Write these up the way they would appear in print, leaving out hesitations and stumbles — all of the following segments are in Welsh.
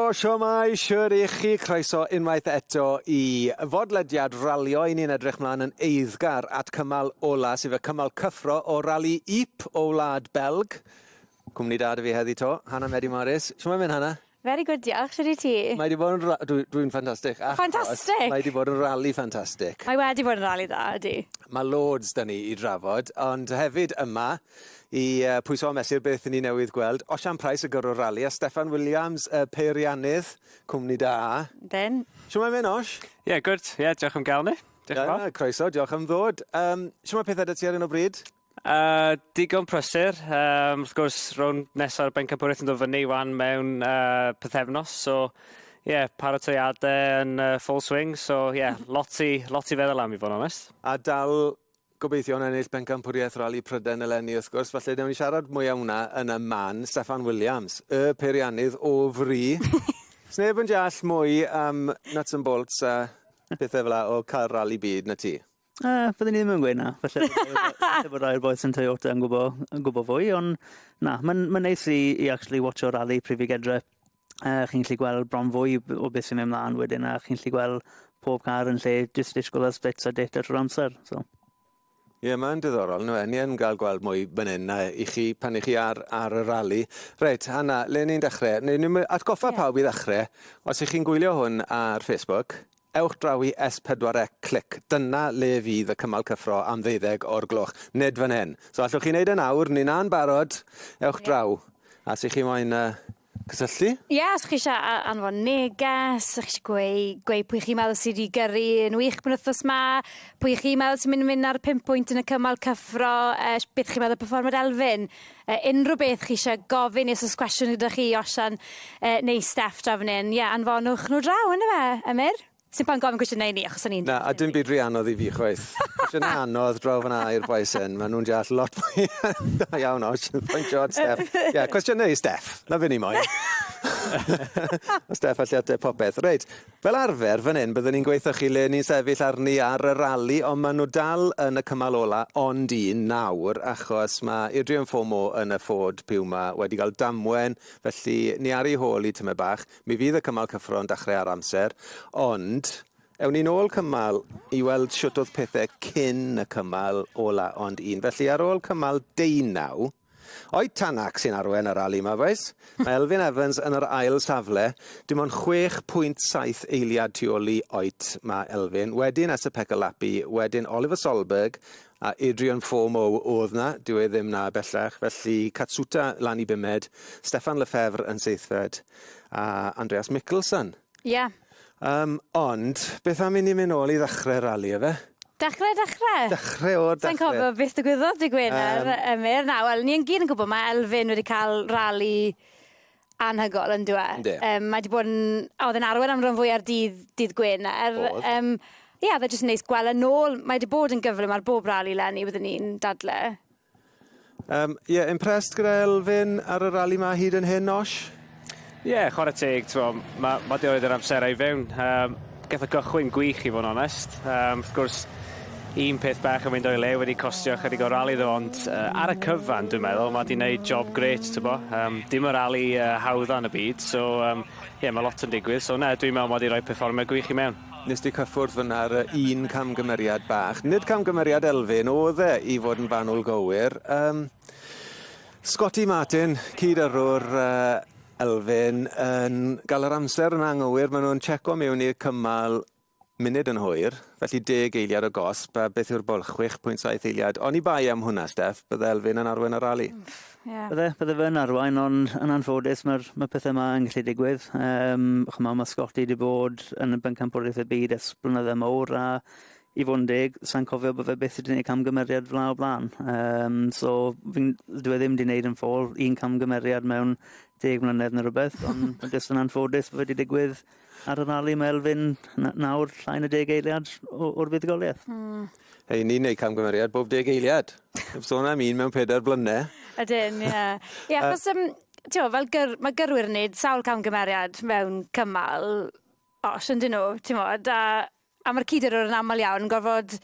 Helo, siwmai, siwr i chi, croeso unwaith eto i fodlediad ralio. I ni'n edrych mlaen yn eiddgar at cymal ola, sef y cymal cyffro o rali Ypres o wlad Belg. Cwmni da 'da fi heddi 'to, Hannah Medi Morris. Shwmae mynd, Hannah? Very good, diolch. Shwt wyt ti? Mae 'di bod yn ra- dwi dwi'n ffantastig achos... Ffantastig! Mae 'di bod yn rali ffantastig. Mae wedi bod yn rali dda, ydi. Mae loads 'da ni i drafod, ond hefyd yma i uh, pwyso a mesur beth ni newydd gweld, Osian Price, y gyrrwr rali, a Steffan Williams, y peiriannydd, cwmni da. Dyn. Shwmae mynd, Osh? Ie, yeah, good. Ie, yeah, diolch am gael ni. Diolch yn fawr. Croeso, diolch am ddod. Shwmae pethau 'da ti ar hyn o bryd? Digon prysur. Wrth gwrs, rownd nesa'r bencampwriaeth yn dod fyny wan mewn pythefnos, so ie, yeah, paratoiadau yn full swing, so ie, yeah, lot i feddwl am i fod yn onest. A dal gobeithio'n ennill bencampwriaeth Rali Prydain eleni wrth gwrs, falle newn ni siarad mwy am hwnna yn y man. Steffan Williams, y peiriannydd o fri. Sneb yn deall mwy am nuts and bolts a pethau fel 'a o car rali byd na ti. Byddwn ni ddim yn gweud na. Falle bod rai o'r boys yn Toyota yn gwybod fwy, ond na, mae'n ma neis i actually watcho rali pryd fi gedre. Chi'n gallu gweld bron fwy o beth sy'n mynd mlaen wedyn, a chi'n gallu gweld pob car yn lle jyst disgwyl ar splits a data trwy'r amser. So. Ie, yeah, mae'n diddorol, no, ni yn gael gweld mwy fan hyn na i chi pan i chi ar y rali. Reit, Hanna, le ni'n dechrau? Ni'n atgoffa pawb i ddechrau, os ych chi'n gwylio hwn ar Facebook, ewch draw i S4C Clic. Dyna le fydd y cymal cyffro am 12 o'r gloch, nid fan hyn. So allwch chi wneud e nawr, ni na'n barod, ewch draw. A os ych chi moyn cysylltu? Ie, yeah, os chi eisiau anfon neges, os chi eisiau gweud pwy chi'n meddwl sydd wedi gyrru yn wych penwythnos ma, pwy chi'n meddwl sy'n mynd i mynd ar 5 pwynt yn y cymal cyffro, beth chi'n meddwl perfformiad Elfyn, unrhyw beth chi eisiau gofyn os oes cwestiwn gyda chi, Osian neu Steff draw fan hyn, ie, yeah, anfonwch nhw draw, yna fe, Emyr? Sy'n pan gofyn cwestiynau i ni, achos o'n i'n. Na, a dim byd rhy anodd i fi chwaith. Cwestiynau anodd draw fyna i'r boys hyn, maen nhw'n deall lot mwy. Da iawn, Osh, pwyntio at Steff. Ie, yeah, cwestiynau i Steff, na fe ni moyn. O Steff allu ateb popeth. Reit, fel arfer fan hyn, byddwn ni'n gweithio chi le ni'n sefyll arni ar y rali, ond maen nhw dal yn y cymal ola ond un nawr, achos mae Adrien Fourmaux yn y Ford Puma wedi cael damwen, felly ni ar ei hôl i tymed bach. Mi fydd y cymal cyffro yn dechrau ar amser, ond ewn ni nôl cymal i weld shwt oedd pethau cyn y cymal ola ond un. Felly ar ôl cymal 19, Ott Tanak sy'n arwain y rali yma, boys. Mae Elfyn Evans yn yr ail safle. Dim ond 6.7 eiliad tu ôl i Ott mae Elfyn. Wedyn Esa-Pekka Lappi, wedyn Oliver Solberg a Adrien Fourmaux oedd na. Dyw e ddim na bellach. Felly Katsuta lan i bumed, Stefan Lefebvre yn seithfed a Andreas Mikkelsen. Ond, beth am i ni mynd nôl i ddechrau'r rali, efe? Dechrau, dechrau. Dechrau o'r Sa'n dechrau. cofio beth ddigwyddodd dy Gwener, Emyr. Na, wel, ni'n gyd yn gwybod mae Elfyn wedi cael rali anhygoel yn dyw e. Yndi. Mae wedi bod yn... A oedd e'n arwain am rhan fwy ar dydd Gwener. Oedd. Ie, yeah, fe jyst yn neis gweld yn ôl. Mae wedi bod yn gyflym ar bob rali leni, byddwn ni'n dadle. Yeah, impressed gyda Elfyn ar y rali ma hyd yn hyn, Osh? Ie, yeah, chwarae teg, mae ma di roed yr amserau i fewn. Gath o gychwyn gwych i fod yn onest. Wrth gwrs, un peth bach yn mynd o'i le wedi costio chydig o rali iddo, ond ar y cyfan, dwi'n meddwl, mae di wneud job grêt, ti'n bo. Dim y rali hawdda yn y byd, so ie, yeah, mae lot yn digwydd. So ne, dwi'n meddwl mae di rhoi perfformiad gwych i mewn. Nes di cyffwrdd fyna ar y un camgymeriad bach. Nid camgymeriad Elfyn, oedd e i fod yn fanwl gywir. Scotty Martin, cyd-yrrwr Elfyn, yn gael yr amser yn anghywir. Maen nhw'n checo mewn i'r cymal munud yn hwyr, felly 10 eiliad o gosb, a beth yw'r bwlch, 6.7 eiliad. Oni bai am hwnna, Steff, bydde Elfyn yn arwain y rali. Bydde fe'n arwain, ond yn anffodus mae'r mae pethau yma yn gallu digwydd. Ch'mo, mae Scotty wedi bod yn y bencampwriaeth y byd ers blynydde mawr a i fod yn deg, sa'n cofio bod fe byth wedi gwneud camgymeriad fel 'na o blaen. So, dwi e ddim wedi gwneud yn ffôl un camgymeriad mewn 10 mlynedd neu rhywbeth, ond jyst yn anffodus bod wedi digwydd ar y rali mae Elfyn nawr llai na 10 eiliad o'r fuddugoliaeth. Hei, ni'n neud camgymeriad bob 10 eiliad. Heb sôn am un mewn 4 blynedd. Ydyn, ie. Ie, achos, ti'n gwbod, fel mae gyrwyr yn neud sawl camgymeriad mewn cymal, os yndyn nhw, ti'n gwbod, a mae'r cyd-yrrwr yn aml iawn yn gorfod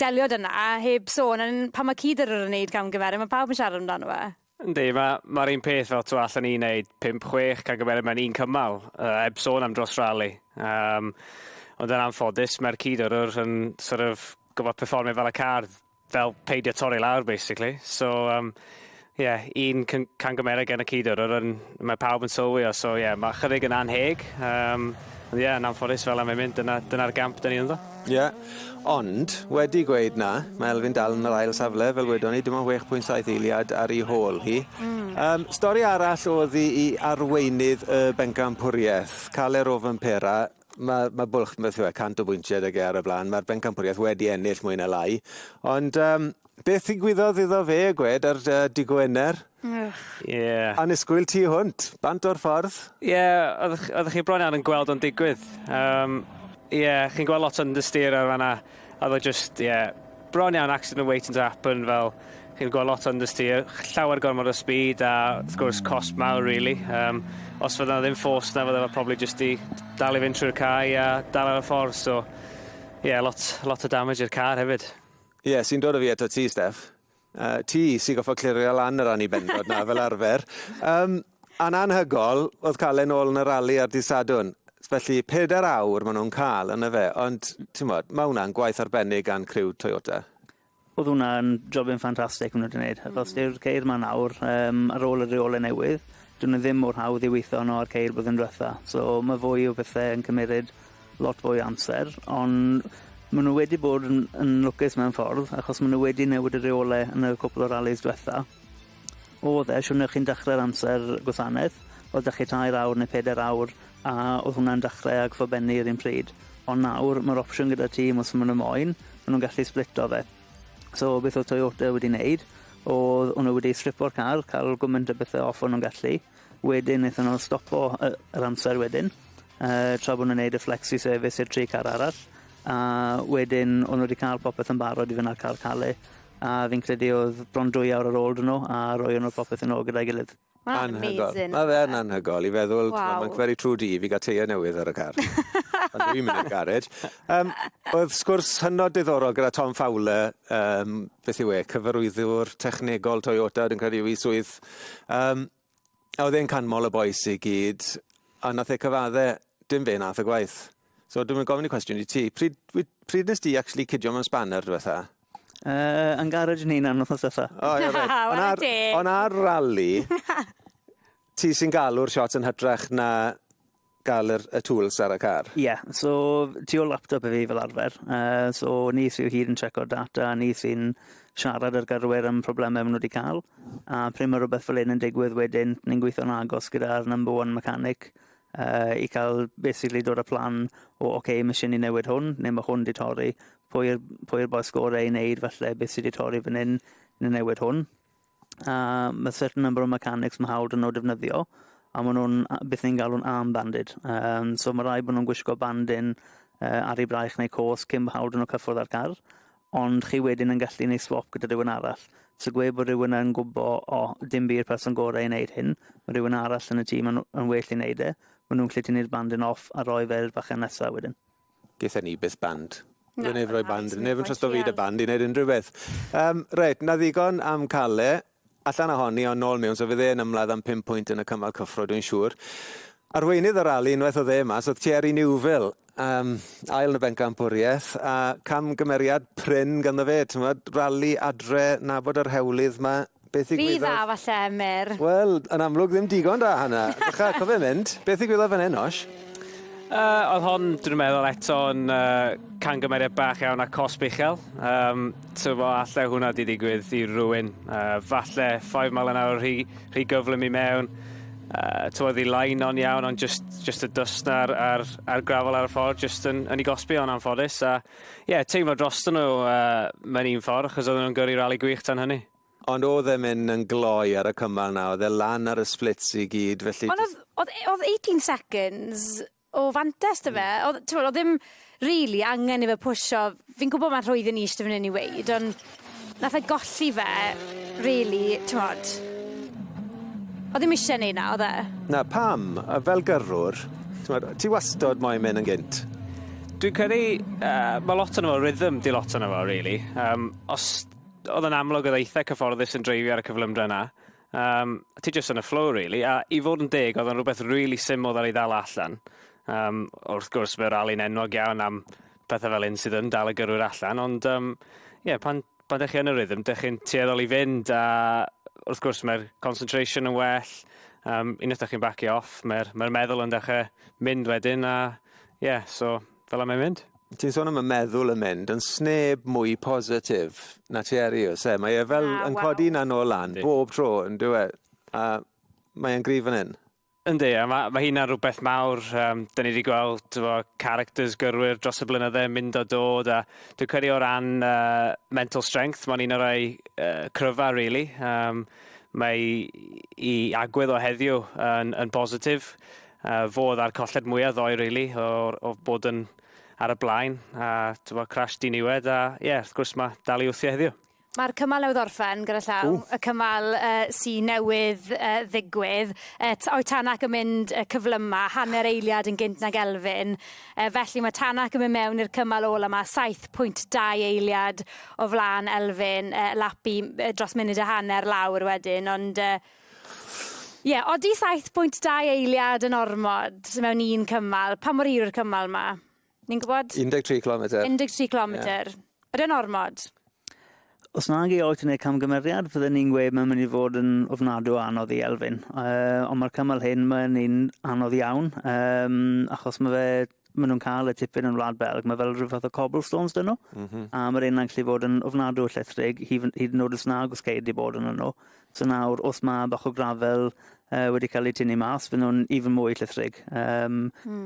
delio 'da 'na heb sôn, yn pan mae cyd-yrrwr yn neud camgymeriad, mae pawb yn siarad amdano fe. Yndi, mae'r ma un peth fel to allan ni wneud 5-6 camgymeriad mewn un cymal, heb sôn am dros rali. Ond yn anffodus, mae'r cyd-yrrwr yn sort of gorfod perfformio fel y car, fel peidio torri lawr, basically. So, yeah, un camgymeriad gen y cyd-yrrwr, mae pawb yn sylwi o, so yeah, mae chydig yn anheg. Ond ie, yeah, yn anffodus fel am ei mynd, dyna gamp dyn ni ynddo. Ie, yeah. Ond wedi gweud na, mae Elfyn dal yn yr ail safle, fel wedon ni, dim ond 6.7 eiliad ar ei hôl hi. Stori arall oedd i arweinydd y bencampwriaeth, Kalle Rovanperä. Mae bwlch, beth yw e, 100 o bwyntiau 'dag e ar y blaen. Mae'r bencampwriaeth wedi ennill mwy na lai. Ond beth ddigwyddodd iddo fe, gwed, ar dy Gwener? Ie. Annisgwyl tu hwnt, bant o'r ffordd. Ie, yeah, oeddech chi bron iawn yn gweld o'n digwydd. Yeah, chi'n gweld lot o'n understeer ar fanna. Oedd o just, yeah, bron iawn accident waiting to happen, fel chi'n gweld lot o understeer, llawer gormod o speed a wrth gwrs cost mawr, really. Os fydda ddim force na, fydda fe probably just i dal i fynd trwy'r cae a dal ar y ffordd. So, yeah, lot o damage i'r car hefyd. Ie, yeah, sy'n dod o fi eto ti, Steff. Ti sy'n goffo clirio lan yr anibendod na fel arfer. A'n anhygol, oedd cael e'n ôl yn y rali ar dydd Sadwrn. Felly, 4 awr maen nhw'n cael yna fe, ond ti'n modd, mae hwnna'n gwaith arbennig gan criw Toyota. Oedd hwnna'n jobyn ffantastig maen nhw wedi gwneud. Achos dyw'r ceir ma nawr, ar ôl y reolau newydd, dyn nhw ddim mor hawdd i weithio nhw ar ceir blwyddyn diwetha. So mae fwy o bethau yn cymeryd lot fwy o amser, ond maen nhw wedi bod yn lwcus mewn ffordd, achos maen nhw wedi newid y reolau yn y cwpl o rallies diwetha. Oedd e, siwrne chi'n dechrau'r amser gwasanaeth, oedd 'da chi 3 awr neu 4 awr, a oedd hwnna'n dechrau ag bennu yr un pryd. Ond nawr, mae'r opsiwn gyda tîm os maen nhw moyn, maen nhw'n gallu splito fe. So beth oedd Toyota wedi wneud, oedd o'n nhw wedi stripo'r car, cael gymaint o bethau off o'n nhw'n gallu. Wedyn wnaethon nhw stopo yr amser wedyn, tra bod nhw'n gwneud y flexi service i'r tri car arall. A wedyn o'n nhw wedi cael popeth yn barod i fynd ar car Kalle. A fi'n credu oedd bron 2 awr ar ôl dyn nhw, a roi nhw popeth yn ôl gyda'i gilydd. Mae'n amazing. Mae fe'n anhygoel i feddwl, mae'n very true di fi gael teia newydd ar y car. Ond dwi'n mynd i'r garej. Oedd sgwrs hynod diddorol gyda Tom Fowler, beth yw e, cyfarwyddwr technegol Toyota, dwi'n credu yw ei swydd. A oedd e'n canmol y bois i gyd, a nath e cyfadde, dim fe nath y gwaith. So dwi'n gofyn i cwestiwn i ti, pryd nes di actually cydio mewn spanner diwetha? Yn garage yn hunan wythnos diwetha. O, ie, reit. Ware teg. Ond ar rali, ti sy'n galw'r shot yn hytrach na gael y tools ar y car? Ie, yeah, so tu ôl laptop i fi fel arfer. So ni sy'n hyd yn checo'r data, ni sy'n siarad ar gyrwyr am problemau maen nhw wedi cael. A pryd mae rhywbeth fel hyn yn digwydd wedyn, ni'n gweithio'n agos gyda'r number one mechanic i cael basically dod â plan o, oce, okay, mae eisiau ni newid hwn, neu mae hwn di torri, pwy yw'r boes gorau i wneud falle beth sydd wedi torri fan hyn, neu newid hwn. A mae certain number o mechanics mae hawl 'da nhw defnyddio, a maen nhw'n beth ni'n galw'n armbanded. So mae rhaid bod nhw'n gwisgo bandyn ar ei braich neu cos cyn bod hawl 'da nhw cyffwrdd ar car, ond chi wedyn yn gallu gwneud swap gyda rhywun arall. So gweud bod rhywun yn gwybod, o, dim fi yw'r person gorau i wneud hyn, mae rhywun arall yn y tîm yn well i wneud e, maen nhw'n gallu tynnu'r bandyn off a roi fe'r bachgen nesaf wedyn. Geithon ni byth band. Na, Neb roi na, band, swn i'n neb yn trysto fi gwaith dy band i wneud unrhyw beth. Reit, na ddigon am Kalle. Allan ohoni ond nôl mewn, so fydd e'n ymladd am 5 pwynt yn y cymal cyffro, dwi'n siŵr. Arweinydd y rali unwaith oedd e mas, oedd Thierry Neuville, ail yn y bencampwriaeth, a camgymeriad prin ganddo fe, ti'n rali adre, nabod yr hewlydd ma, beth Rhy ddigwyddodd? dda falle, Emyr. Wel, yn amlwg ddim digon da, Hannah. Drycha, cofio mynd, beth ddigwyddodd fan hyn, Osh? Oedd hon, dwi'n meddwl, eto yn cangymeriad bach iawn a cosb uchel. Tyfo, alle hwnna di digwydd i rywun. Falle 5 mile an hour rhy gyflym i mewn. Tywodd i line on iawn, ond just y dust na ar gravel ar y ffordd, just yn ei gosbi o'n anffodus. A ie, yeah, teimlo drostyn nhw mewn un ffordd, achos oedden nhw'n gyrru rali gwych tan hynny. Ond oedd e'n mynd yn gloi ar y cymal na, oedd e lan ar y splits i gyd, felly. Ond oedd 18 seconds o fantes 'da fe. Oedd, t'mod, oedd ddim really angen i fe pwsio. Fi'n gwybod mae'n rhwydd yn eistedd fan hyn i weud, ond nath e golli fe, really, t'mod. Oedd ddim eisiau neud na, oedd e? Na, pam, a fel gyrrwr, t'mod, ti wastod moyn mynd yn gynt? Dwi'n credu, mae lot ono fo, rhythm di lot ono fo, really. Os oedd yn amlwg oedd eitha cyfforddus yn dreifio ar y cyflymdra yna. Ti just yn y flow, really. A i fod yn deg, oedd o'n rhywbeth really syml ar ei ddal allan. Wrth gwrs, mae'r rali'n enwog iawn am pethau fel un sydd yn dal y gyrwyr allan, ond yeah, pan dych chi yn y rhythm, dych chi'n tueddol i fynd, a wrth gwrs mae'r concentration yn well, unwaith dych chi'n bacio off, mae'r meddwl yn dechrau mynd wedyn, a yeah, so fel 'na mae'n mynd. Ti'n sôn am y meddwl yn mynd, yn sneb mwy positif na Thierry, oes e? Mae e fel yn codi na nôl lan, bob tro, yn dyw e? A mae e'n gryf fan hyn. Yndi, a mae hynna'n rhywbeth mawr. Dyn ni wedi gweld characters gyrwyr dros y blynydde mynd o dod, a dwi'n credu o ran mental strength, mae'n un o'r rhai cryfa, really. Mae i agwedd o heddiw yn positif. Fod ar colled mwyaf ddoe, really, o bod yn ar y blaen, a tyfo, crash diniwed, a ie, yeah, wrth gwrs mae dal i wthio heddiw. Mae'r cymal newydd orffen gyda llaw, y cymal sy'n newydd ddigwydd. Oedd Tanak yn mynd cyflyma, hanner eiliad yn gynt nag Elfyn. Felly mae Tanak yn mynd mewn i'r cymal ola yma, 7.2 eiliad o flaen Elfyn, lapu dros munud a hanner lawr wedyn, ond ie, yeah, odi 7.2 eiliad yn ormod mewn un cymal? Pa mor hir yw'r cymal yma? Ni'n gwybod? 13 km. 13 km. Yeah. Ydy o'n ormod? Os nag i oed yn gwneud camgymeriad, fydden ni'n gweud mae'n mynd i fod yn ofnadw anodd i Elfyn. Ond mae'r cymal hyn, mae'n un anodd iawn, achos mae nhw'n cael y tipyn yn Wlad Belg, mae fel rhyw fath o cobblestones dyn nhw. A mae'r un yn gallu fod yn ofnadw llithrig, hyd yn oed os nag oes ceir wedi bod yn nhw. So nawr, os mae bach o grafel wedi cael ei tynnu mas, fydden nhw'n even mwy llithrig.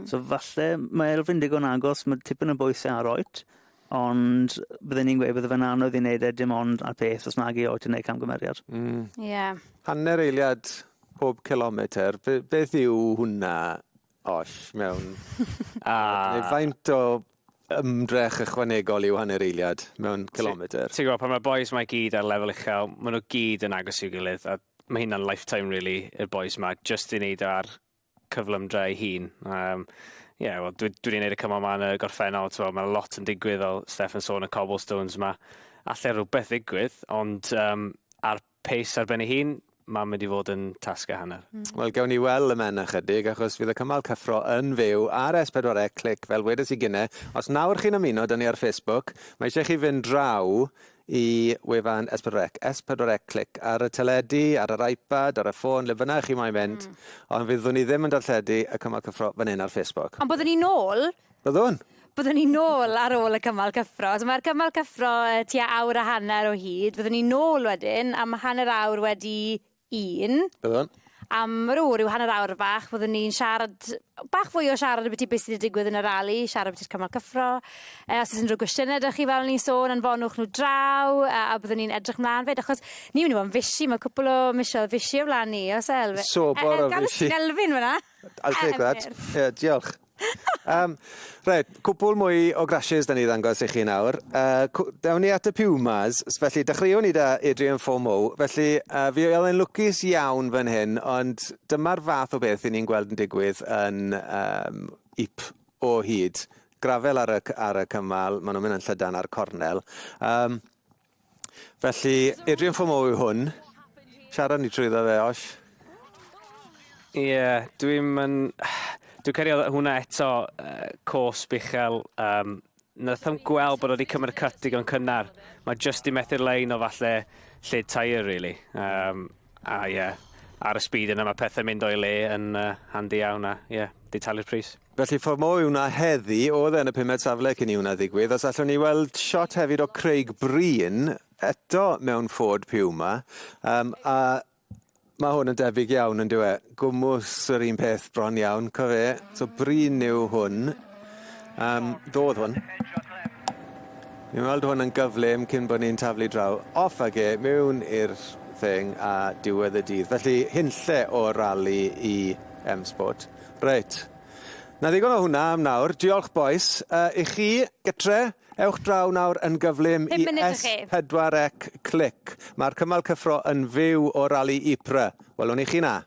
So falle, mae Elfyn digon agos, mae tipyn o bwysau ar Ott, ond bydden ni'n gweud bydde fe'n anodd i wneud e dim ond ar peth os nag i Ott yn gwneud camgymeriad. Hanner eiliad pob kilometr, beth yw hwnna, Osh, mewn? Neu faint o ymdrech ychwanegol yw hanner eiliad mewn kilometr? Ti'n gwybod, pan mae boys mae gyd ar lefel uchel, maen nhw gyd yn agos i'w gilydd, a mae hynna'n lifetime, really, i'r boys ma, just i wneud o ar cyflymdra ei hun. Yeah, well, dwi wedi gwneud y cymal yma yn y gorffennol, mae lot yn digwydd fel Steffan sôn y cobblestones yma. Alle rhywbeth ddigwydd, ond ar pace ar ben ei hun, mae'n mynd i fod yn tasg a hanner. Wel, gawn ni weld ymhen ychydig, achos fydd y cymal cyffro yn fyw ar S4C Clic, fel wedes i gynne. Os nawr chi'n ymuno, dyn ni ar Facebook, mae eisiau chi fynd draw i wefan S4C, S4C Clic, ar y teledu, ar yr iPad, ar y ffôn, le bynnag chi moyn mynd. Ond fyddwn ni ddim yn darlledu y cymal cyffro fan hyn ar Facebook. Ond byddwn ni nôl? Byddwn. Byddwn ni nôl ar ôl y cymal cyffro. So mae'r cymal cyffro tua awr a hanner o hyd. Byddwn ni nôl wedyn am 1:30. Byddwn. Am ryw hanner awr bach, byddwn ni'n siarad, bach fwy o siarad ambiti beth sydd wedi digwydd yn y rali, siarad ambiti'r cymal cyffro. Os oes unrhyw gwestiynau ydych chi fel ni'n sôn, anfonwch nhw draw, a byddwn ni'n edrych mlaen fyd, achos ni'n mynd i fod yn fishi, mae cwpl o misoedd fishi o flaen ni, os Elfyn. Sobor o fishi. Elfyn fyna. I'll take that. Yeah, diolch. Reit, cwpl mwy o crashes da ni ddangos i chi nawr. Dawn ni at y Pumas, felly dechreuwn ni da Adrien Fourmaux. Felly fi oedd yn lwcus iawn fan hyn, ond dyma'r fath o beth i ni'n gweld yn digwydd yn Ypres o hyd. Grafel ar y cymal, maen nhw'n mynd yn llydan ar cornel. Felly, Adrien Fourmaux yw hwn. Siarad ni trwyddo fe, Osh. Ie, yeah, dwi'n mynd. Dwi'n credu oedd hwnna eto cosb uchel. Nath o'm gweld bod o wedi cymryd cut digon cynnar. Mae just i methu'r lein o falle lled tyre, really. A ie, yeah, ar y speed yna mae pethau mynd o'i le yn handi iawn a ie, yeah, di talu'r pris. Felly Fourmaux yw hwnna heddi, oedd e yn y pumed safle cyn i hwnna ddigwydd. Os allwn ni weld shot hefyd o Craig Breen, eto mewn Ford Puma. A mae hwn yn debyg iawn yn dyw e. Gwmws yr un peth bron iawn, cofe. So Breen yw hwn. Ddodd hwn. Ni'n weld hwn yn gyflym cyn bod ni'n taflu draw. Off ag e, mewn i'r thing a diwedd y dydd. Felly hunlle o rali i M-Sport. Reit. Na ddigon o hwnna am nawr. Diolch, boys. I chi, gytre, ewch draw nawr yn gyflym i 5 munud i chi. S4C Clic. Mae'r cymal cyffro yn fyw o rali Ypres. Welwn ni chi na.